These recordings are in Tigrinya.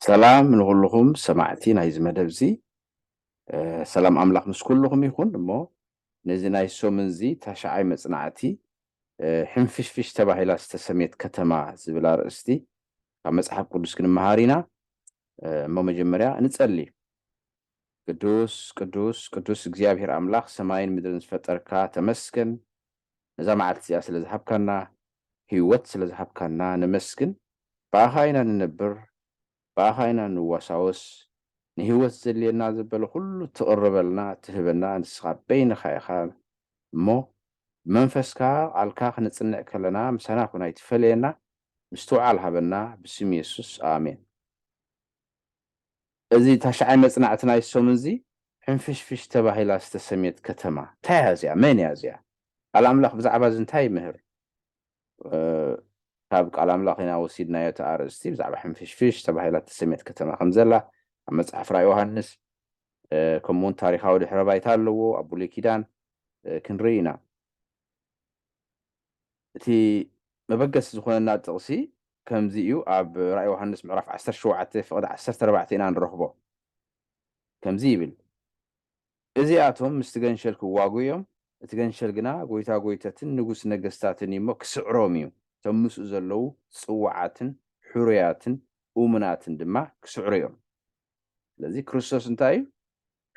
ሰላም ንኹልኹም ሰማዕቲ ናይዚ መደብ እዚ። እ፣ ሰላም ኣምላኽ ምስ ኩልኹም ይኹን። እሞ ነዚ ናይ ሰሙን እዚ ታሽዓይ መጽናዕቲ፣ እ፣ ሕንፍሽፍሽ ተባሂላ ዝተሰምየት ከተማ ዝብል ኣርእስቲ ካብ መጽሓፍ ቅዱስ ክንመሃር ኢና። እ፣ እሞ መጀመርያ ንጸሊ። ቅዱስ፣ ቅዱስ፣ ቅዱስ እግዚኣብሔር ኣምላኽ ሰማይን ምድርን ዝፈጠርካ ተመስገን። ነዛ መዓልቲ እዚኣ ስለ ዝሃብካና፣ ህይወት ስለ ዝሃብካና ነመስግን። ብኣኻ ኢና ንነብር፣ ብኣኻ ኢና ንዋሳወስ። ንህይወት ዘድልየና ዘበለ ኩሉ ትቕርበልና፣ ትህበና ንስኻ በይንኻ ኢኻ። እሞ ብመንፈስካ ቃልካ ክነጽንዕ ከለና ምሳና ኩን ኣይትፈለየና፣ ምስትውዓል ሃበና። ብስም የሱስ ኣሜን። እዚ ታሽዓይ መጽናዕቲ ናይ ሰሙን እዚ ሕንፍሽፍሽ ተባሂላ ዝተሰምየት ከተማ እንታይ እያ እዚኣ? መን እያ እዚኣ? ቃል ኣምላኽ ብዛዕባ እዚ እንታይ ይምህር? እ፣ ካብ ቃል ኣምላኽ ኢና ወሲድናዮ እቲ ኣርእስቲ። ብዛዕባ ሕንፍሽፍሽ ተባሂላ እተሰምየት ከተማ ከም ዘላ ኣብ መጽሓፍ ራእይ ዮሃንስ፣ እ፣ ከምኡ እውን ታሪኻዊ ድሕረ ባይታ ኣለዎ። ኣብ ብሉይ ኪዳን፣ እ፣ ክንርኢ ኢና። እቲ መበገሲ ዝኾነና ጥቕሲ ከምዚ እዩ። ኣብ ራእይ ዮሃንስ ምዕራፍ ዓሰርተ ሸውዓተ ፍቕዲ ዓሰርተ ኣርባዕተ ኢና ንረኽቦ። ከምዚ ይብል፣ እዚኣቶም ምስቲ ገንሸል ክዋጉ እዮም። እቲ ገንሸል ግና ጎይታ ጎይተትን ንጉስ ነገስታትን እዩ እሞ ክስዕሮም እዩ። እቶም ምስኡ ዘለዉ ጽዋዓትን ሕሩያትን እሙናትን ድማ ክስዕሩ እዮም። ስለዚ ክርስቶስ እንታይ እዩ?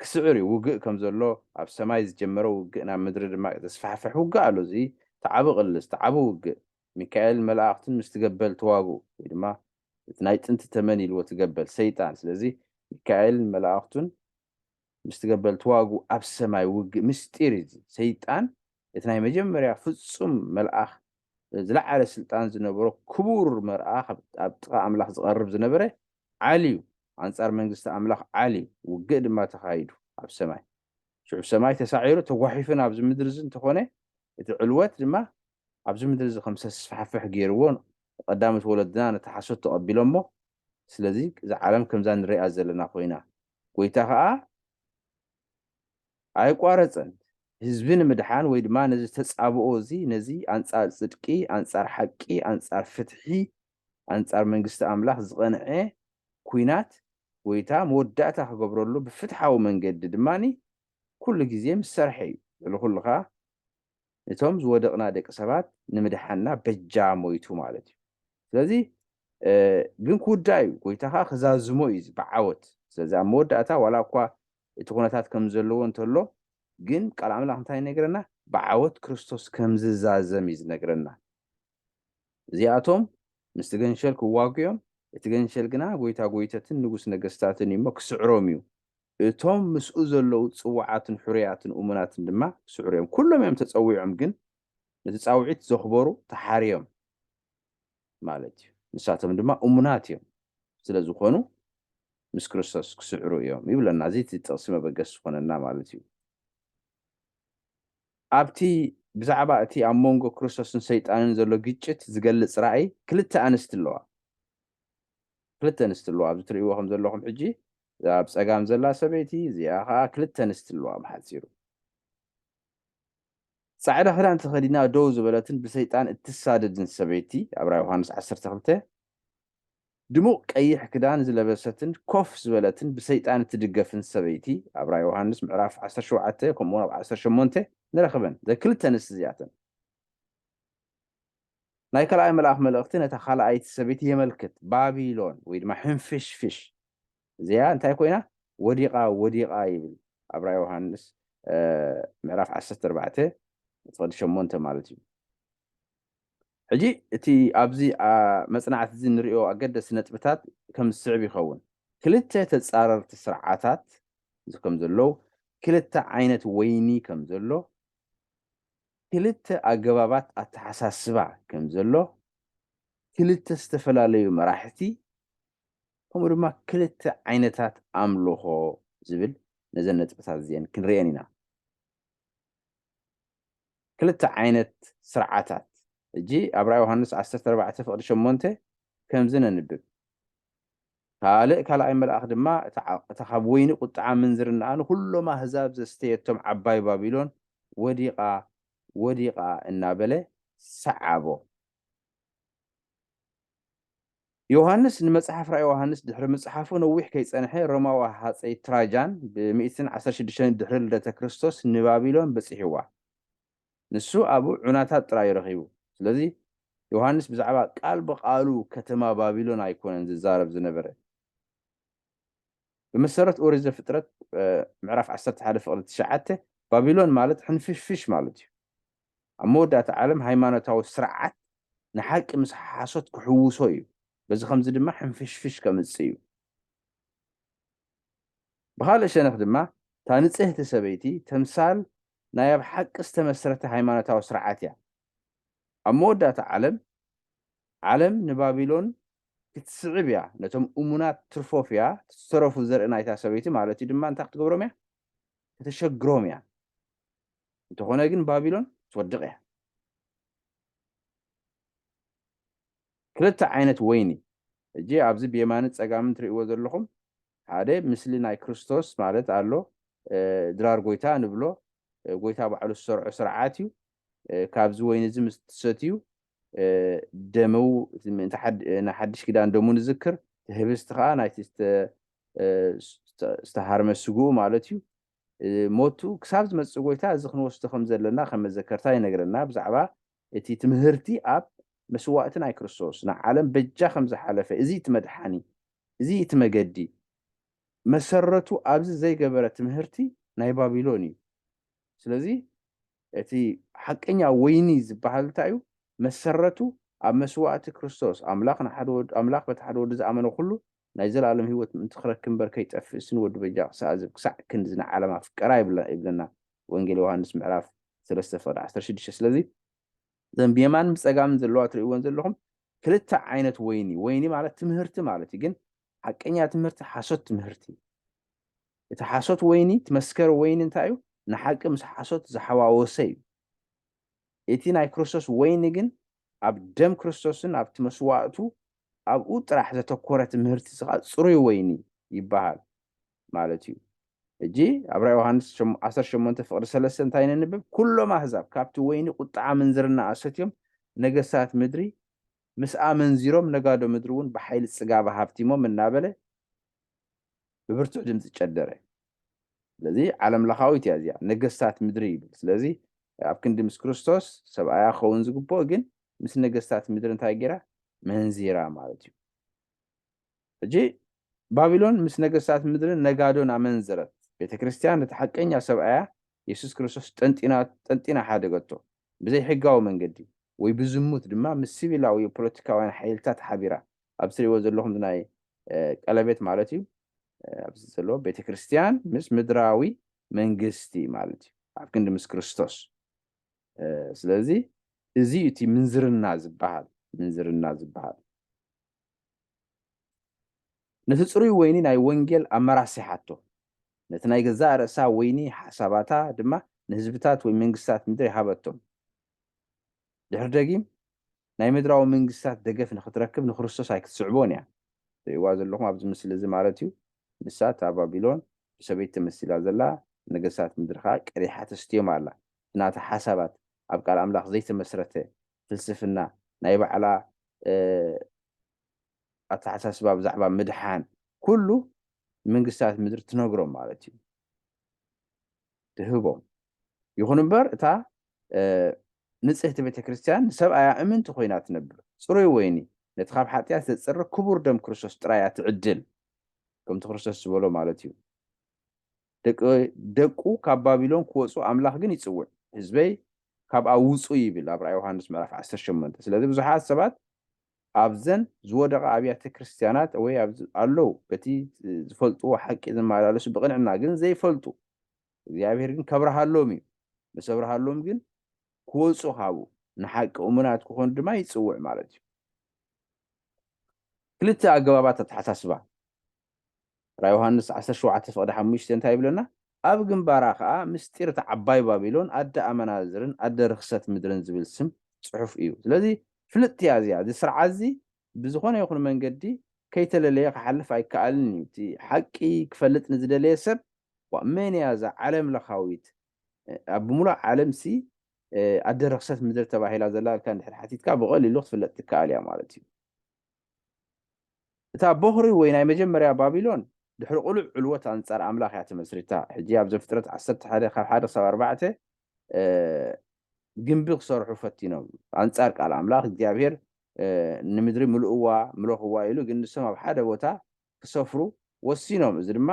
ክስዕር እዩ። ውግእ ከም ዘሎ፣ ኣብ ሰማይ ዝጀመረ ውግእ ናብ ምድሪ ድማ ዘስፋሕፍሕ ውግእ ኣሎ። እዚ ተዓቢ ቅልስ፣ ተዓቢ ውግእ። ሚካኤል መላእኽቱን ምስ ትገበል ተዋግኡ፣ ወይ ድማ እቲ ናይ ጥንቲ ተመን ኢልዎ ትገበል ሰይጣን። ስለዚ ሚካኤል መላእኽቱን ምስ ትገበል ተዋግኡ ኣብ ሰማይ ውግእ። ምስጢር እዩ እዚ። ሰይጣን እቲ ናይ መጀመርያ ፍጹም መልኣኽ፣ ዝለዓለ ስልጣን ዝነበሮ ክቡር መልኣኽ፣ ኣብ፣ ኣብ ጥቓ ኣምላኽ ዝቐርብ ዝነበረ ዓልዩ፣ ኣንጻር መንግስቲ ኣምላኽ ዓልዩ። ውግእ ድማ ተኻይዱ ኣብ ሰማይ። ሽዑ ሰማይ ተሳዒሩ ተጓሒፉ ናብዚ ምድሪ እዚ እንተኾነ፣ እቲ ዕልወት ድማ ኣብዚ ምድሪ እዚ ከም ዘስፋሕፍሕ ገይርዎ። ቀዳሞት ወለድና ነቲ ሓሶት ተቐቢሎሞ። ስለዚ እዛ ዓለም ከምዛ ንሪኣ ዘለና ኮይና፣ ጎይታ ኸኣ ኣይቋረጸን። ህዝቢ ንምድሓን ወይ ድማ ነዚ ተጻብኦ እዚ፣ ነዚ ኣንጻር ጽድቂ፣ ኣንጻር ሓቂ፣ ኣንጻር ፍትሒ፣ ኣንጻር መንግስቲ ኣምላኽ ዝቐንዐ ኲናት ጎይታ መወዳእታ ክገብረሉ ብፍትሓዊ መንገዲ ድማኒ ኩሉ ግዜ ምስ ሰርሐ እዩ። ልዕሊ ኩሉ ኸኣ ነቶም ዝወደቕና ደቂ ሰባት ንምድሓንና በጃ ሞይቱ ማለት እዩ። ስለዚ፣ እ፣ ግን ክውዳእ እዩ። ጎይታ ኸኣ ክዛዝሞ እዩ እዚ ብዓወት። ስለዚ ኣብ መወዳእታ ዋላ እኳ እቲ ኩነታት ከም ዘለዎ እንተሎ፣ ግን ቃል ኣምላኽ እንታይ ይነግረና? ብዓወት ክርስቶስ ከም ዝዛዘም እዩ ዝነግረና። እዚኣቶም ምስቲ ገንሸል ክዋጉ እዮም። እቲ ገንሸል ግና ጎይታ ጎይተትን ንጉስ ነገስታትን እዩ እሞ ክስዕሮም እዩ። እቶም ምስኡ ዘለዉ ጽዋዓትን ሕሩያትን እሙናትን ድማ ክስዕሩ እዮም። ኩሎም እዮም ተጸዊዖም፣ ግን ነቲ ጻውዒት ዘኽበሩ ተሓርዮም ማለት እዩ። ንሳቶም ድማ እሙናት እዮም። ስለ ዝኾኑ ምስ ክርስቶስ ክስዕሩ እዮም ይብለና። እዚ እቲ ጥቕሲ መበገሲ ዝኾነና ማለት እዩ። ኣብቲ ብዛዕባ እቲ ኣብ መንጎ ክርስቶስን ሰይጣንን ዘሎ ግጭት ዝገልጽ ራእይ ክልተ ኣንስቲ ኣለዋ። ክልተ ኣንስቲ ኣለዋ። ኣብዚ ትርእይዎ ከም ዘለኹም ሕጂ፣ እዛ ኣብ ጸጋም ዘላ ሰበይቲ፣ እዚኣ ኸኣ ክልተ ኣንስቲ ኣለዋ ብሓጺሩ። ጻዕዳ ክዳን ተኸዲና ደው ዝበለትን ብሰይጣን እትሳደድን ሰበይቲ፣ ኣብ ራእይ ዮሃንስ ዓሰርተ ክልተ፣ ድሙቕ ቀይሕ ክዳን ዝለበሰትን ኮፍ ዝበለትን ብሰይጣን እትድገፍን ሰበይቲ፣ ኣብ ራእይ ዮሃንስ ምዕራፍ ዓሰርተ ሸውዓተ ከምኡ እውን ኣብ ዓሰርተ ሸሞንተ ንረኽበን። እዘን ክልተ ኣንስቲ እዚኣተን ናይ ካልኣይ መልኣኽ መልእኽቲ ነታ ካልኣይቲ ሰበይቲ የመልክት። ባቢሎን ወይ ድማ ሕንፍሽፍሽ እዚኣ እንታይ ኮይና? ወዲቓ፣ ወዲቓ ይብል ኣብ ራእይ ዮሃንስ፣ እ፣ ምዕራፍ ዓሰርተ ኣርባዕተ ፍቕዲ ሸሞንተ ማለት እዩ። ሕጂ እቲ ኣብዚ፣ ኣ፣ መጽናዕቲ እዚ ንሪኦ ኣገደስቲ ነጥብታት ከም ዝስዕብ ይኸውን። ክልተ ተጻረርቲ ስርዓታት እዚ ከም ዘለዉ፣ ክልተ ዓይነት ወይኒ ከም ዘሎ፣ ክልተ ኣገባባት ኣተሓሳስባ ከም ዘሎ፣ ክልተ ዝተፈላለዩ መራሕቲ፣ ከምኡ ድማ ክልተ ዓይነታት ኣምልኾ ዝብል ነዘን ነጥብታት እዚአን ክንርእየን ኢና። ክልተ ዓይነት ስርዓታት። ሕጂ ኣብ ራእይ ዮሃንስ ዓሰርተ ኣርባዕተ ፍቕዲ ሸሞንተ ከምዚ ነንብብ። ካልእ ካልኣይ መልኣኽ ድማ እታ ዓ-፣ እታ ካብ ወይኒ ቁጥዓ ምንዝርናኣ ንኹሎም ኣህዛብ ዘስተየቶም ዓባይ ባቢሎን ወዲቓ፣ ወዲቓ እናበለ ሰዓቦ። ዮሃንስ ንመጽሓፍ ራእይ ዮሃንስ ድሕሪ ምጽሓፉ ነዊሕ ከይጸንሐ ሮማዊ ሃጸይ ትራጃን ብ116 ድሕሪ ልደተ ክርስቶስ ንባቢሎን በጺሕዋ። ንሱ ኣብኡ ዑናታት ጥራይ ረኺቡ። ስለዚ ዮሃንስ ብዛዕባ ቃል ብቓሉ ከተማ ባቢሎን ኣይኮነን ዝዛረብ ዝነበረ። ብመሰረት ኦሪት ዘፍጥረት ምዕራፍ ዓሰርተ ሓደ ፍቕዲ ትሽዓተ፣ ባቢሎን ማለት ሕንፍሽፍሽ ማለት እዩ። ኣብ መወዳእታ ዓለም ሃይማኖታዊ ስርዓት ንሓቂ ምስ ሓሶት ክሕውሶ እዩ። በዚ ከምዚ ድማ ሕንፍሽፍሽ ከምጽእ እዩ። ብኻልእ ሸነኽ ድማ እታ ንጽህቲ ሰበይቲ ተምሳል ናይ ኣብ ሓቂ ዝተመስረተ ሃይማኖታዊ ስርዓት እያ። ኣብ መወዳእታ ዓለም ዓለም ንባቢሎን ክትስዕብ እያ። ነቶም እሙናት ትርፎፍ እያ። ዝተረፉ ዘርኢ ናይታ ሰበይቲ ማለት እዩ ድማ እንታይ ክትገብሮም እያ? ከተሸግሮም እያ። እንተኾነ ግን ባቢሎን ትወድቕ እያ። ክልተ ዓይነት ወይኒ። እጂ ኣብዚ ብየማንን ጸጋምን ትርእይዎ ዘለኹም ሓደ ምስሊ ናይ ክርስቶስ ማለት ኣሎ። ድራር ጎይታ ንብሎ፣ ጎይታ ባዕሉ ዝሰርዖ ስርዓት እዩ። ካብዚ ወይኒ እዚ ምስ ትሰትዩ ደመው ንሓድሽ ኪዳን ደሙ ንዝክር፣ ህብስቲ ከዓ ናይቲ ዝተሃርመ ስግኡ ማለት እዩ። ሞቱ ክሳብ ዝመጽእ ጎይታ እዚ ክንወስዶ ከም ዘለና ከም መዘከርታ ይነግረና። ብዛዕባ እቲ ትምህርቲ ኣብ መስዋእቲ ናይ ክርስቶስ ንዓለም በጃ ከም ዝሓለፈ፣ እዚ እቲ መድሓኒ፣ እዚ እቲ መገዲ፣ መሰረቱ ኣብዚ ዘይገበረ ትምህርቲ ናይ ባቢሎን እዩ። ስለዚ እቲ ሓቀኛ ወይኒ ዝበሃል እንታይ እዩ? መሰረቱ ኣብ መስዋእቲ ክርስቶስ ኣምላኽ ንሓደ ወድ-፣ ኣምላኽ በቲ ሓደ ወዱ ዝኣመነ ኩሉ ናይ ዘላለም ህይወት ምእንቲ ክረክብ እምበር ከይጠፍእ፣ ስን ወዲ በጃ ክሳዕ ዝብ-፣ ክሳዕ ክንድዚ ንዓለም ኣፍቀራ ይብለ-፣ ይብለና ወንጌል ዮሃንስ ምዕራፍ ሰለስተ ፍቕዲ ዓሰርተ ሽዱሽተ። ስለዚ እዘን ብየማንን ብጸጋምን ዘለዋ ትርእይወን ዘለኹም ክልተ ዓይነት ወይኒ፣ ወይኒ ማለት ትምህርቲ ማለት እዩ፣ ግን ሓቀኛ ትምህርቲ ሓሶት ትምህርቲ። እቲ ሓሶት ወይኒ፣ እቲ መስከሪ ወይኒ እንታይ እዩ? ንሓቂ ምስ ሓሶት ዝሓዋወሰ እዩ። እቲ ናይ ክርስቶስ ወይኒ ግን ኣብ ደም ክርስቶስን ኣብቲ መስዋእቱ ኣብኡ ጥራሕ ዘተኮረ ትምህርቲ፣ እዚ ኸኣ ጽሩይ ወይኒ ይበሃል ማለት እዩ። ሕጂ ኣብ ራእይ ዮሃንስ ሸም-፣ ዓሰርተ ሸሞንተ ፍቕዲ ሰለስተ እንታይ ነንብብ? "ኩሎም ኣህዛብ ካብቲ ወይኒ ቁጥዓ ምንዝርና ኣሰትዮም፣ ነገስታት ምድሪ ምስኣ መንዚሮም፣ ነጋዶ ምድሪ እውን ብሓይሊ ጽጋባ ሃብቲሞም" እናበለ ብብርቱዕ ድምፂ ጨደረ። ስለዚ ዓለም ለኻዊት እያ እዚኣ፣ ነገስታት ምድሪ ይብል። ስለዚ ኣብ ክንዲ ምስ ክርስቶስ ሰብኣያ ክኸውን ዝግብኦ ግን ምስ ነገስታት ምድሪ እንታይ ገይራ? መንዚራ ማለት እዩ። ሕጂ ባቢሎን ምስ ነገስታት ምድርን ነጋዶን ኣመንዘረት። ቤተ ክርስቲያን ነቲ ሓቀኛ ሰብኣያ የሱስ ክርስቶስ ጠንጢና፣ ጠንጢና ሓደገቶ። ብዘይ ሕጋዊ መንገዲ ወይ ብዝሙት ድማ ምስ ሲቪላዊ ፖለቲካውያን ሓይልታት ሓቢራ። ኣብ ትሪእዎ ዘለኹም ናይ፣ እ፣ ቀለቤት ማለት እዩ። እ፣ ኣብዚ ዘሎ ቤተ ክርስቲያን ምስ ምድራዊ መንግስቲ ማለት እዩ። ኣብ ክንዲ ምስ ክርስቶስ። እ፣ ስለዚ እዚ እዩ እቲ ምንዝርና ዝበሃል፣ ምንዝርና ዝበሃል። ነቲ ጽሩይ ወይኒ ናይ ወንጌል ኣመራሲሓቶ። ነቲ ናይ ገዛእ ርእሳ ወይኒ ሓሳባታ ድማ ንህዝብታት ወይ መንግስታት ምድሪ ሃበቶም። ድሕሪ ደጊም ናይ ምድራዊ መንግስታት ደገፍ ንኽትረክብ ንክርስቶስ ኣይክትስዕቦን እያ። ትርእይዋ ዘለኹም ኣብዚ ምስሊ እዚ ማለት እዩ። ንሳ እታ ባቢሎን ብሰበይቲ ተመሲላ ዘላ፣ ነገስታት ምድሪ ኸኣ ቀዲሓ ተስትዮም ኣላ። እቲ ናታ ሓሳባት ኣብ ቃል ኣምላኽ ዘይተመስረተ ፍልስፍና፣ ናይ ባዕላ፣ እ፣ ኣተሓሳስባ ብዛዕባ ምድሓን፣ ኩሉ መንግስታት ምድሪ ትነግሮም ማለት እዩ። ትህቦም። ይኹን እምበር እታ፣ እ፣ ንጽህቲ ቤተ ክርስቲያን ንሰብኣያ እምንቲ ኮይና ትነብር። ጽሩይ ወይኒ፣ ነቲ ካብ ሓጢኣት ዘጽሪ ክቡር ደም ክርስቶስ ጥራይ እያ ትዕድል። ከምቲ ክርስቶስ ዝበሎ ማለት እዩ። ደቂ-፣ ደቁ ካብ ባቢሎን ክወጹ ኣምላኽ ግን ይጽውዕ። ህዝበይ ካብኣ ውጹ ይብል ኣብ ራእይ ዮሃንስ ምዕራፍ ዓሰርተ ሸሞንተ። ስለዚ ብዙሓት ሰባት ኣብዘን ዝወደቓ ኣብያተ ክርስቲያናት ወይ ኣብ ዝ-፣ ኣለዉ፣ በቲ ዝፈልጥዎ ሓቂ ዝመላለሱ ብቕንዕና ግን ዘይፈልጡ። እግዚኣብሔር ግን ከብርሃሎም እዩ። ምስ ኣብርሃሎም ግን ክወጹ ካብኡ ንሓቂ እሙናት ክኾኑ ድማ ይጽውዕ ማለት እዩ። ክልተ ኣገባባት ኣተሓሳስባ። ራእይ ዮሃንስ ዓሰርተ ሸውዓተ ፍቕዲ ሓሙሽተ እንታይ ይብለና? ኣብ ግንባራ ኸኣ ምስጢር እታ ዓባይ ባቢሎን ኣደ ኣመናዝርን ኣደ ርኽሰት ምድርን ዝብል ስም ጽሑፍ እዩ። ስለዚ ፍልጥቲ እያ እዚኣ። እዚ ስርዓት እዚ ብዝኾነ ይኹን መንገዲ ከይተለለየ ክሓልፍ ኣይከኣልን እዩ። እቲ ሓቂ ክፈልጥ ንዝደለየ ሰብ፣ ዋ፣ መን እያ እዛ ዓለም ለኻዊት፣ ኣብ ብምሉእ ዓለም ሲ፣ እ፣ ኣደ ርኽሰት ምድሪ ተባሂላ ዘላ ኢልካ እንድሕር ሓቲትካ ብቐሊሉ ክትፍለጥ ትከኣል እያ ማለት እዩ። እታ ቦኽሪ ወይ ናይ መጀመርያ ባቢሎን ድሕሪ ቅሉዕ ዕልወት ኣንጻር ኣምላኽ እያ ተመስሪታ። ሕጂ ኣብ ዘፍጥረት ዓሰርተ ሓደ ካብ ሓደ ክሳብ ኣርባዕተ፣ እ፣ ግንቢ ክሰርሑ ፈቲኖም። ኣንጻር ቃል ኣምላኽ እግዚኣብሔር፣ እ፣ ንምድሪ ምልእዋ፣ ምለኽዋ ኢሉ፣ ግን ንሶም ኣብ ሓደ ቦታ ክሰፍሩ ወሲኖም። እዚ ድማ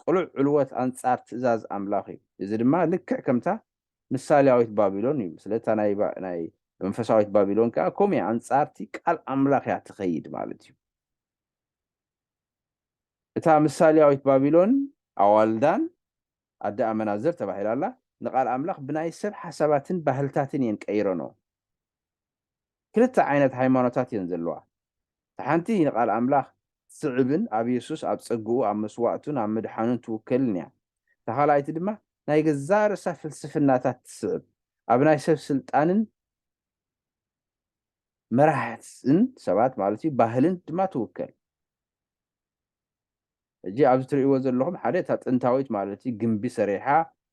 ቅሉዕ ዕልወት ኣንጻር ትእዛዝ ኣምላኽ እዩ። እዚ ድማ ልክዕ ከምታ ምሳሌያዊት ባቢሎን እዩ። ስለታ ናይ ባ-፣ ናይ መንፈሳዊት ባቢሎን ከኣ ከምኡ እያ፣ ኣንጻርቲ ቃል ኣምላኽ እያ ትኸይድ ማለት እዩ። እታ ምሳሌያዊት ባቢሎን ኣዋልዳን ኣደ ኣመናዝር ተባሂላ ኣላ። ንቃል ኣምላኽ ብናይ ሰብ ሓሳባትን ባህልታትን እየን ቀይረንኦ። ክልተ ዓይነት ሃይማኖታት እየን ዘለዋ። እታ ሓንቲ ንቃል ኣምላኽ ትስዕብን ኣብ የሱስ፣ ኣብ ጸግኡ፣ ኣብ መስዋእቱን ኣብ ምድሓኑን ትውከልን እያ። እታ ካልኣይቲ ድማ ናይ ገዛእ ርእሳ ፍልስፍናታት ትስዕብ፣ ኣብ ናይ ሰብ ስልጣንን መራሕትን ሰባት ማለት እዩ፣ ባህልን ድማ ትውከል። ሕጂ ኣብዚ ትርእይዎ ዘለኹም ሓደ እታ ጥንታዊት ማለት እዩ ግንቢ ሰሪሓ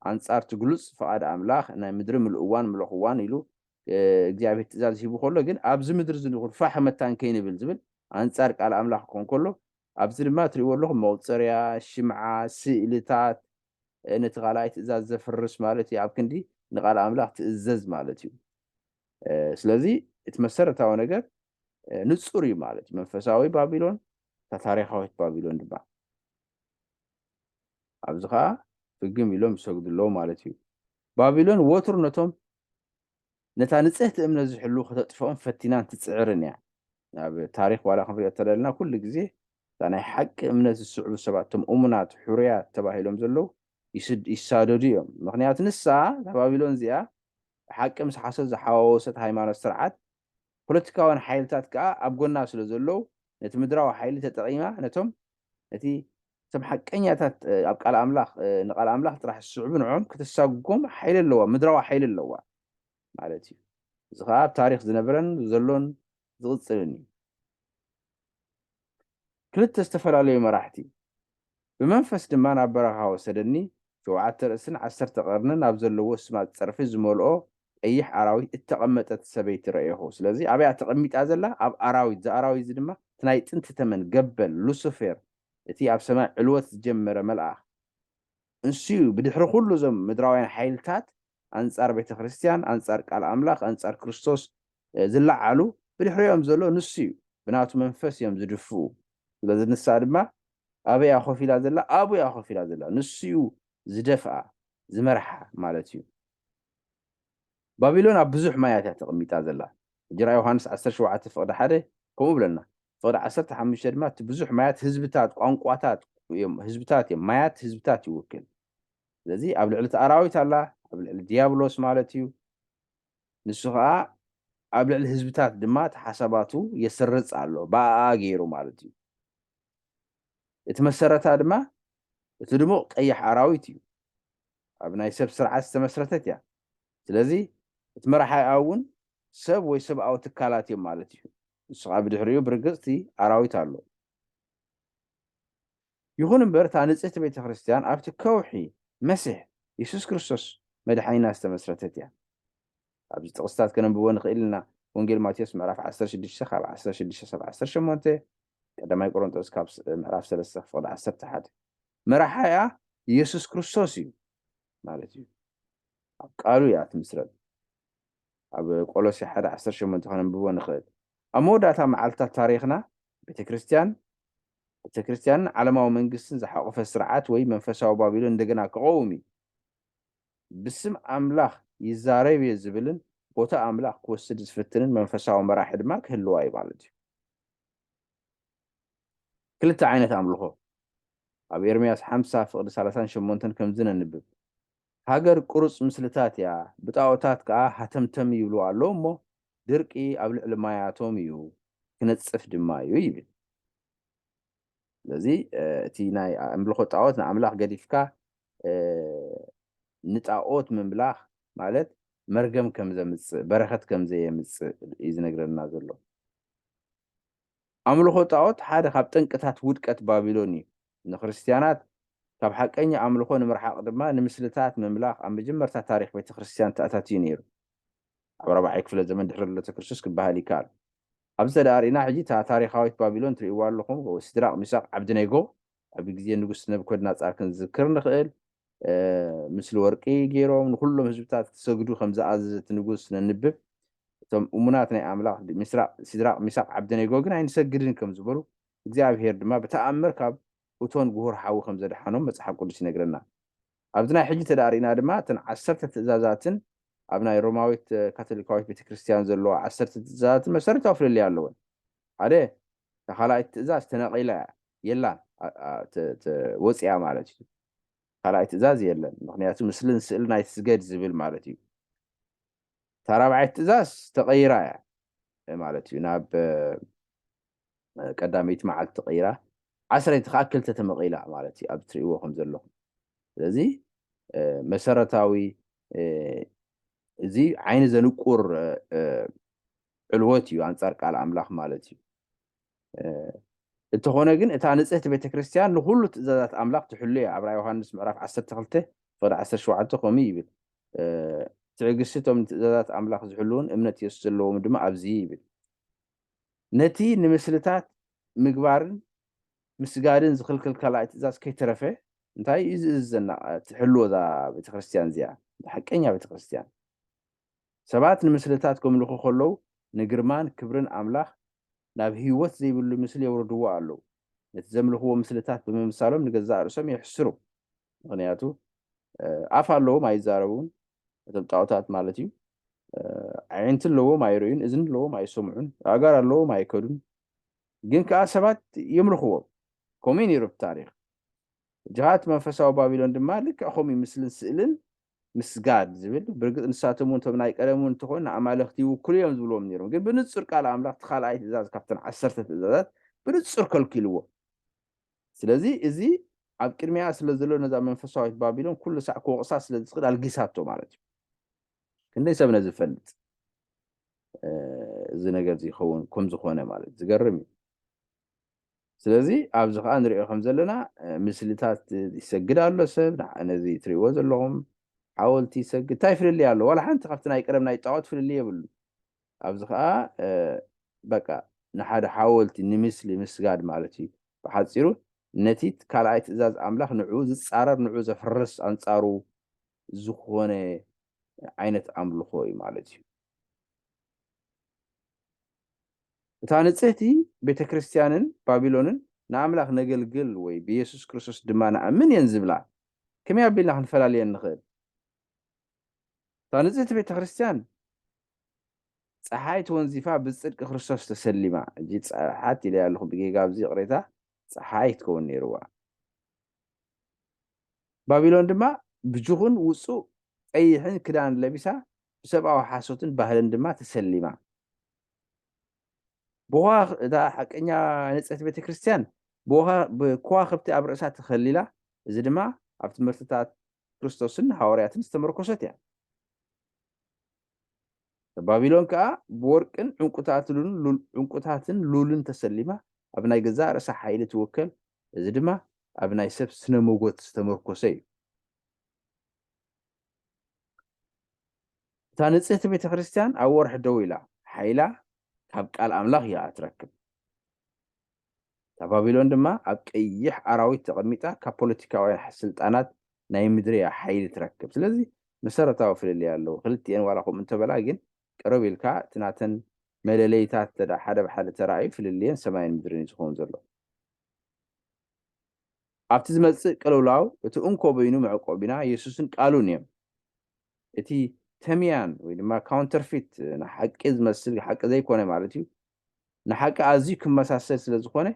ኣንጻር እቲ ግሉጽ ፍቓድ ኣምላኽ ናይ ምድሪ ምልእዋን ምለኽዋን ኢሉ፣ እ፣ እግዚኣብሔር ትእዛዝ ሂቡ ከሎ፣ ግን ኣብዚ ምድሪ እዚ ንኹን ፋሕ መታን ከይንብል ዝብል ኣንጻር ቃል ኣምላኽ ክኾን ከሎ፣ ኣብዚ ድማ ትርእይዎ ኣለኹም መቑጸርያ፣ ሽምዓ፣ ስእልታት፣ እ፣ ነቲ ካልኣይ ትእዛዝ ዘፍርስ ማለት እዩ። ኣብ ክንዲ ንቃል ኣምላኽ ትእዘዝ ማለት እዩ። እ፣ ስለዚ እቲ መሰረታዊ ነገር፣ እ፣ ንጹር እዩ ማለት እዩ። መንፈሳዊ ባቢሎን፣ እታ ታሪኻዊት ባቢሎን ድማ። ኣብዚ ኸኣ ፍግም ኢሎም ይሰግዱ ኣለዉ ማለት እዩ። ባቢሎን ወትሩ ነቶም ነታ ንጽህቲ እምነት ዝሕልዉ ከተጥፍኦም ፈቲናን ትጽዕርን እያ። ኣብ ታሪኽ ዋላ ክንሪኦ ተደለና፣ ኩሉ ግዜ እታ ናይ ሓቂ እምነት ዝስዕቡ ሰባት፣ እቶም እሙናት፣ ሕሩያት ተባሂሎም ዘለዉ ይስድ-፣ ይሳደዱ እዮም። ምኽንያቱ ንሳ፣ እታ ባቢሎን እዚኣ፣ ሓቂ ምስ ሓሶት ዝሓዋወሰት ሃይማኖት ስርዓት፣ ፖለቲካውያን ሓይልታት ከኣ ኣብ ጎና ስለ ዘለዉ፣ ነቲ ምድራዊ ሓይሊ ተጠቒማ፣ ነቶም፣ ነቲ፣ እቶም ሓቀኛታት፣ እ፣ ኣብ ቃል ኣምላኽ፣ እ፣ ንቃል ኣምላኽ ጥራሕ ዝስዕቡ ንዖም ከተሳጉጎም ሓይሊ ኣለዋ፣ ምድራዊ ሓይሊ ኣለዋ ማለት እዩ። እዚ ኸኣ ኣብ ታሪኽ ዝነበረን ዘሎን ዝቕጽልን እዩ። ክልተ ዝተፈላለዩ መራሕቲ። ብመንፈስ ድማ ናብ በረኻ ወሰደኒ፣ ሸውዓተ ርእስን ዓሰርተ ቀርንን ኣብ ዘለዎ ስማት ጸርፊ ዝመልኦ ቀይሕ ኣራዊት እተቐመጠት ሰበይቲ ረኤኹ። ስለዚ ኣበይ እያ ተቐሚጣ ዘላ? ኣብ ኣራዊት። እዚ ኣራዊት እዚ ድማ እቲ ናይ ጥንቲ ተመን፣ ገበል፣ ሉሲፌር፣ እቲ ኣብ ሰማይ ዕልወት ዝጀመረ መልኣኽ። ንሱ እዩ ብድሕሪ ኩሉ እዞም ምድራውያን ሓይልታት ኣንጻር ቤተ ክርስቲያን፣ ኣንጻር ቃል ኣምላኽ፣ ኣንጻር ክርስቶስ፣ እ፣ ዝለዓሉ ብድሕሪኦም ዘሎ ንሱ እዩ። ብናቱ መንፈስ እዮም ዝድፍኡ። ስለዚ ንሳ ድማ ኣበይ እያ ኮፍ ኢላ ዘላ? ኣብኡ እያ ኮፍ ኢላ ዘላ። ንሱ እዩ ዝደፍኣ፣ ዝመርሓ ማለት እዩ። ባቢሎን ኣብ ብዙሕ ማያት እያ ተቐሚጣ ዘላ። ሕጂ ራእይ ዮሃንስ ዓሰርተ ሸውዓተ ፍቕዲ ሓደ ከምኡ ብለና። ፍቕዲ ዓሰርተ ሓሙሽተ ድማ እቲ ብዙሕ ማያት ህዝብታት፣ ቋንቋታት እዮም፣ ህዝብታት እዮም። ማያት ህዝብታት ይውክል። ስለዚ ኣብ ልዕሊ እቲ ኣራዊት ኣላ፣ ኣብ ልዕሊ ዲያብሎስ ማለት እዩ። ንሱ ኸኣ ኣብ ልዕሊ ህዝብታት ድማ እቲ ሓሳባቱ የስርጽ ኣሎ፣ ብኣኣ ገይሩ ማለት እዩ። እቲ መሰረታ ድማ እቲ ድሙቕ ቀይሕ ኣራዊት እዩ። ኣብ ናይ ሰብ ስርዓት ዝተመስረተት እያ። ስለዚ እቲ መራሒኣ እውን ሰብ ወይ ሰብኣዊ ትካላት እዮም ማለት እዩ። ንሱ ኸኣ ብድሕሪኡ ብርግጽ እቲ ኣራዊት ኣሎ። ይኹን እምበር እታ ንጽህቲ ቤተ ክርስቲያን ኣብቲ ከውሒ መሲሕ የሱስ ክርስቶስ መድሓኒና ዝተመስረተት እያ። ኣብዚ ጥቕስታት ከነንብቦ ንኽእል ኢና። ወንጌል ማቴዎስ ምዕራፍ ዓሰርተ ሽዱሽተ ካብ ዓሰርተ ሽዱሽተ ክሳብ ዓሰርተ ሸሞንተ፣ ቀዳማይ ቆሮንጦስ ካብ ስ-፣ ምዕራፍ ሰለስተ ፍቕዲ ዓሰርተ ሓደ። መራሓያ የሱስ ክርስቶስ እዩ ማለት እዩ። ኣብ ቃሉ እያ ትምስረት። ኣብ ቆሎሴ ሓደ ዓሰርተ ሸሞንተ ከነንብቦ ንኽእል። ኣብ መወዳእታ መዓልትታት ታሪኽና ቤተ ክርስቲያን፣ ቤተ ክርስቲያንን ዓለማዊ መንግስትን ዝሓቆፈ ስርዓት ወይ መንፈሳዊ ባቢሎን እንደገና ክቐውም እዩ። ብስም ኣምላኽ ይዛረብ እየ ዝብልን ቦታ ኣምላኽ ክወስድ ዝፍትንን መንፈሳዊ መራሒ ድማ ክህልዋ እዩ ማለት እዩ። ክልተ ዓይነት ኣምልኾ። ኣብ ኤርምያስ ሓምሳ ፍቕዲ ሰላሳን ሸሞንተን ከምዚ ነንብብ፣ ሃገር ቁሩጽ ምስልታት እያ፣ ብጣዖታት ከኣ ሃተምተም ይብልዋ ኣለዉ እሞ፣ ድርቂ ኣብ ልዕሊ ማያቶም እዩ፣ ክነጽፍ ድማ እዩ ይብል። ስለዚ፣ እ፣ እቲ ናይ ኣምልኾ ጣዖት ንኣምላኽ ገዲፍካ፣ እ፣ ንጣዖት ምምላኽ ማለት መርገም ከም ዘምጽእ፣ በረኸት ከም ዘየምጽእ እዩ ዝነግረና ዘሎ። ኣምልኾ ጣዖት ሓደ ካብ ጠንቅታት ውድቀት ባቢሎን እዩ። ንክርስትያናት ካብ ሓቀኛ ኣምልኾ ንምርሓቕ ድማ ንምስልታት ምምላኽ ኣብ መጀመርታ ታሪኽ ቤተ ክርስቲያን ተኣታትዩ ነይሩ። ኣብ ራብዓይ ክፍለ ዘመን ድሕሪ ልደተ ክርስቶስ ክበሃል ይከኣል። ኣብዚ ተዳሪእና ሕጂ እታ ታሪኻዊት ባቢሎን ትርእይዋ ኣለኹም። ሲድራቅ፣ ሚሳቅ፣ ዓብድነጎ ኣብ ግዜ ንጉስ ነብኮድናጻር ክንዝክር ንኽእል። እ፣ ምስሊ ወርቂ ገይሮም ንኹሎም ህዝብታት ክሰግዱ ከም ዝኣዘዘ እቲ ንጉስ ነንብብ። እቶም እሙናት ናይ ኣምላኽ ሚስራቅ፣ ሲድራቅ፣ ሚሳቅ፣ ዓብደኔጎ ግን ኣይንሰግድን ከም ዝበሉ እግዚኣብሔር ድማ ብተኣምር ካብ እቶን ጉሁር ሓዊ ከም ዘድሓኖም መጽሓፍ ቅዱስ ይነግረና። ኣብዚ ናይ ሕጂ ተዳሪእና ድማ እተን ዓሰርተ ትእዛዛትን ኣብ ናይ ሮማዊት፣ እ፣ ካቶሊካዊት ቤተክርስትያን ዘለዋ ዓሰርተ ትእዛዛትን መሰረታዊ ፍልልይ ኣለወን። ሓደ፣ እታ ካልኣይቲ ትእዛዝ ተነቒላ እያ፣ የላን፣ ኣ-፣ ኣ-፣ ተ-፣ ተ-፣ ወፂኣ ማለት እዩ። ካልኣይ ትእዛዝ የለን። ምኽንያቱ ምስልን ስእልን ኣይትስገድ ዝብል ማለት እዩ። እታ ራብዓይቲ ትእዛዝ ተቐይራ እያ ማለት እዩ። ናብ፣ እ፣ ቀዳመይቲ መዓልቲ ተቐይራ፣ ዓሰርተ ከዓ ክልተ ተመቒላ ማለት እዩ። ኣብ ትርእይዎ ከም ዘለኹም። ስለዚ፣ እ፣ መሰረታዊ፣ እ፣ እዚ ዓይኒ ዘንቁር፣ እ፣ እ፣ ዕልወት እዩ ኣንጻር ቃል ኣምላኽ ማለት እዩ። እ፣ እንተኾነ ግን እታ ንጽህቲ ቤተክርስትያን ንኹሉ ትእዛዛት ኣምላኽ ትሕሉ እያ። ኣብ ራእይ ዮሃንስ ምዕራፍ ዓሰርተ ክልተ ፍቕዲ ዓሰርተ ሸውዓተ ከምኡ ይብል። እ፣ ትዕግስቲ እቶም ንትእዛዛት ኣምላኽ ዝሕልውን እምነት የሱስ ዘለዎም ድማ ኣብዚ ይብል። ነቲ ንምስልታት ምግባርን ምስጋድን ዝኽልክል ካልኣይ ትእዛዝ ከይተረፈ እንታይ እዩ ዝእዝዘና? ትሕልዎ እዛ ቤተክርስትያን እዚኣ፣ ሓቀኛ ቤተክርስትያን። ሰባት ንምስልታት ከምልኹ ከለዉ ንግርማን ክብርን ኣምላኽ ናብ ህይወት ዘይብሉ ምስሊ የውርድዎ ኣለዉ። ነቲ ዘምልኽዎ ምስልታት ብምምሳሎም ንገዛእ ርእሶም የሕስሩ። ምኽንያቱ፣ እ፣ ኣፍ ኣለዎም ኣይዛረቡን፣ እቶም ጣዖታት ማለት እዩ። እ፣ ኣዒንቲ ኣለዎም ኣይርእዩን፣ እዝኒ ኣለዎም ኣይሰምዑን፣ ኣእጋር ኣለዎም ኣይከዱን። ግን ከኣ ሰባት የምልኽዎም። ከምኡ እዩ ነይሩ ኣብቲ ታሪኽ። ሕጂ ከኣ እቲ መንፈሳዊ ባቢሎን ድማ ልክዕ ከምኡ እዩ፣ ምስልን ስእልን ምስጋድ ዝብል። ብርግጽ ንሳቶም እውን እቶም ናይ ቀደም እውን እንተኾኑ ንኣማልኽቲ ይውክሉ እዮም ዝብልዎም ነይሮም። ግን ብንጹር ቃል ኣምላኽ እቲ ካልኣይ ትእዛዝ ካብተን ዓሰርተ ትእዛዛት ብንጹር ከልኪልዎ። ስለዚ እዚ ኣብ ቅድሚኣ ስለ ዘሎ ነዛ መንፈሳዊት ባቢሎን ኩሉ ሳዕ ክወቕሳ ስለ ዝኽእል ኣልጊሳቶ ማለት እዩ። ክንደይ ሰብ ነዚ ይፈልጥ? እ፣ እዚ ነገር እዚ ይኸውን ከም ዝኾነ ማለት ዝገርም እዩ። ስለዚ ኣብዚ ኸዓ ንሪኦ ከም ዘለና፣ እ፣ ምስልታት ይሰግድ ኣሎ ሰብ፣ ንዓ-፣ ነዚ ትሪእዎ ዘለኹም ሓወልቲ ይሰግድ። እንታይ ፍልልይ ኣሎ? ዋላ ሓንቲ ካብቲ ናይ ቀደም ናይ ጣዖት ፍልልይ የብሉን። ኣብዚ ኸዓ፣ እ፣ በቃ ንሓደ ሓወልቲ ንምስሊ ምስጋድ ማለት እዩ። ብሓጺሩ ነቲ ካልኣይ ትእዛዝ ኣምላኽ ንዕኡ ዝጻረር፣ ንዕኡ ዘፍርስ፣ ኣንጻሩ ዝኾነ ዓይነት ኣምልኾ እዩ ማለት እዩ። እታ ንጽህቲ ቤተ ክርስቲያንን ባቢሎንን ንኣምላኽ ነገልግል ወይ ብየሱስ ክርስቶስ ድማ ንኣምን እየን ዝብላ ከመይ ኣቢልና ክንፈላልየን ንኽእል? እታ ንጽህቲ ቤተ ክርስቲያን ጸሓይ ተወንዚፋ ብጽድቂ ክርስቶስ ተሰሊማ። ሕጂ ጸሓት ኢለ ኣለኹ ብጌጋ ኣብዚ ይቕሬታ፣ ጸሓይ ክትከውን ነይርዋ። ባቢሎን ድማ ብጅኹን ውጹእ ቀይሕን ክዳን ለቢሳ ብሰብኣዊ ሓሶትን ባህልን ድማ ተሰሊማ። ብኸዋ-፣ እታ ሓቀኛ ንጽሕቲ ቤተ ክርስቲያን ብወኻ-፣ ብከዋኽብቲ ኣብ ርእሳ ተኸሊላ፣ እዚ ድማ ኣብ ትምህርትታት ክርስቶስን ሃዋርያትን ዝተመርኮሰት እያ። ባቢሎን ከኣ ብወርቅን ዕንቁታትን ሉልን ሉል-፣ ዕንቁታትን ሉልን ተሰሊማ ኣብ ናይ ገዛእ ርእሳ ሓይሊ ትውከል፣ እዚ ድማ ኣብ ናይ ሰብ ስነ መጎት ዝተመርኮሰ እዩ። እታ ንጽህቲ ቤተ ክርስቲያን ኣብ ወርሒ ደው ኢላ፣ ሓይላ ካብ ቃል ኣምላኽ እያ እትረክብ። እታ ባቢሎን ድማ ኣብ ቀይሕ ኣራዊት ተቐሚጣ ካብ ፖለቲካውያን ስልጣናት ናይ ምድሪ እያ ሓይሊ ትረክብ። ስለዚ መሰረታዊ ፍልልይ ኣለዎ። ክልቲኤን ዋላ ከምኡ እንተበላ ግን ቀረብ ኢልካ እቲ ናተን መለለይታት እንተ ደኣ ሓደ ብሓደ ተራእዩ ፍልልየን ሰማይን ምድርን እዩ ዝኸውን ዘሎ። ኣብቲ ዝመጽእ ቅልውላው እቲ እንኮ በይኑ መዕቆቢና የሱስን ቃሉን እዮም። እቲ ተምያን ወይ ድማ ካውንተርፊት ንሓቂ ዝመስል ሓቂ ዘይኮነ ማለት እዩ። ንሓቂ ኣዝዩ ክመሳሰል ስለ ዝኾነ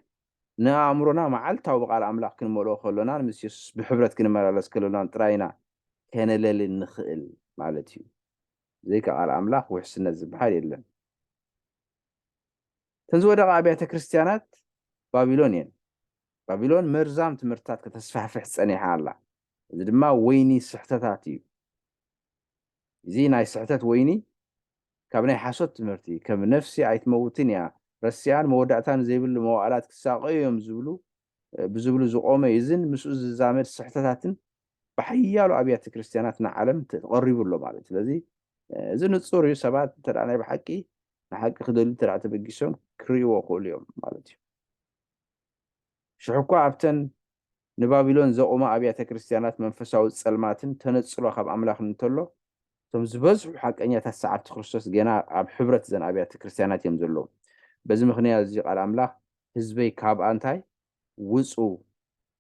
ንኣእምሮና መዓልታዊ ብቃል ኣምላኽ ክንመልኦ ከሎናን ምስ የሱስ ብሕብረት ክንመላለስ ከሎናን ጥራይ ኢና ከነለሊ ንኽእል ማለት እዩ። ብዘይካ ቃል ኣምላኽ ውሕስነት ዝበሃል የለን። እተን ዝወደቓ ኣብያተ ክርስቲያናት ባቢሎን እየን። ባቢሎን መርዛም ትምህርትታት ከተስፋሕፍሕ ጸኒሓ ኣላ። እዚ ድማ ወይኒ ስሕተታት እዩ። እዚ ናይ ስሕተት ወይኒ ካብ ናይ ሓሶት ትምህርቲ፣ ከም ነፍሲ ኣይትመውትን እያ፣ ረሲኣን መወዳእታን ዘይብሉ መዋእላት ክሳቐዩ እዮም ዝብሉ፣ ብዝብሉ ዝቖመ እዩ። እዝን ምስኡ ዝዛመድ ስሕተታትን ብሓያሎ ኣብያተ ክርስቲያናት ንዓለም ተቐሪቡ ኣሎ ማለት እዩ። ስለዚ፣ እዚ ንጹር እዩ። ሰባት እንተ ደኣ ናይ ብሓቂ ንሓቂ ክደልዩ እንተ ተበጊሶም ክርእይዎ ክእሉ እዮም ማለት እዩ። ሽሕኳ ኣብተን ንባቢሎን ዘቑማ ኣብያተ ክርስቲያናት መንፈሳዊ ጸልማትን ተነጽሎ ካብ ኣምላኽን እንተሎ፣ እቶም ዝበዝሑ ሓቀኛታት ሰዓብቲ ክርስቶስ ገና ኣብ ሕብረት ዘን ኣብያተ ክርስቲያናት እዮም ዘለዉ። በዚ ምኽንያት እዚ ቃል ኣምላኽ ህዝበይ ካብ ኣንታይ ውጹ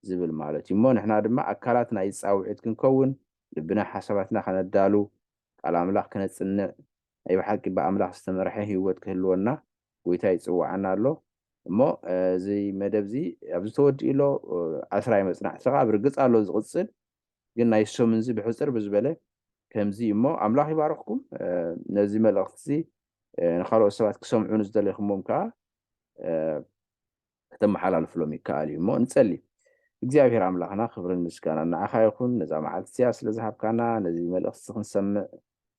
ዝብል ማለት እዩ። እሞ ንሕና ድማ ኣካላት ናይ ጻውዒት ክንከውን፣ ልብና ሓሳባትና ከነዳሉ፣ ቃል ኣምላኽ ከነጽንዕ፣ ናይ ብሓቂ ብኣምላኽ ዝተመርሐ ህይወት ክህልወና ጎይታ ይጽውዓና ኣሎ። እሞ እዚ መደብ እዚ ኣብዚ ተወዲኡ ኣሎ። ዓስራይ መጽናዕቲ ከዓ ብርግጽ ኣሎ ዝቕጽል፣ ግን ናይ ሰሙን እዚ ብሕጽር ብዝበለ ከምዚ እሞ ኣምላኽ ይባርኽኩም። ነዚ መልእኽቲ እዚ ንካልኦት ሰባት ክሰምዑ ንዝደለኹሞም ከዓ ከተመሓላልፍሎም ይከኣል እዩ። እሞ ንጸሊ። እግዚኣብሔር ኣምላኽና ክብርን ምስጋናን ንዓኻ ይኹን፣ ነዛ መዓልቲ እዚኣ ስለ ዝሃብካና፣ ነዚ መልእኽቲ ክንሰምዕ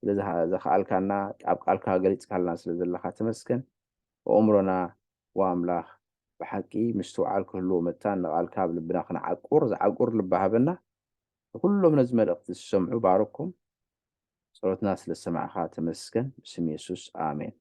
ስለ ዝሃ- ዘኽኣልካና፣ ኣብ ቃልካ ገሊጽካልና ስለ ዘለኻ ተመስገን። ኣእምሮና ወኣምላኽ ብሓቂ ምስትውዓል ክህልዎ መታን ንቓልካ ኣብ ልብና ክንዓቁር ዝዓቁር ልቢ ሃበና። ንኩሎም ነዚ መልእኽቲ ዝሰምዑ ባርኩም። ጸሎትና ስለ ዝሰማዕካ ተመስገን። ብስም የሱስ ኣሜን።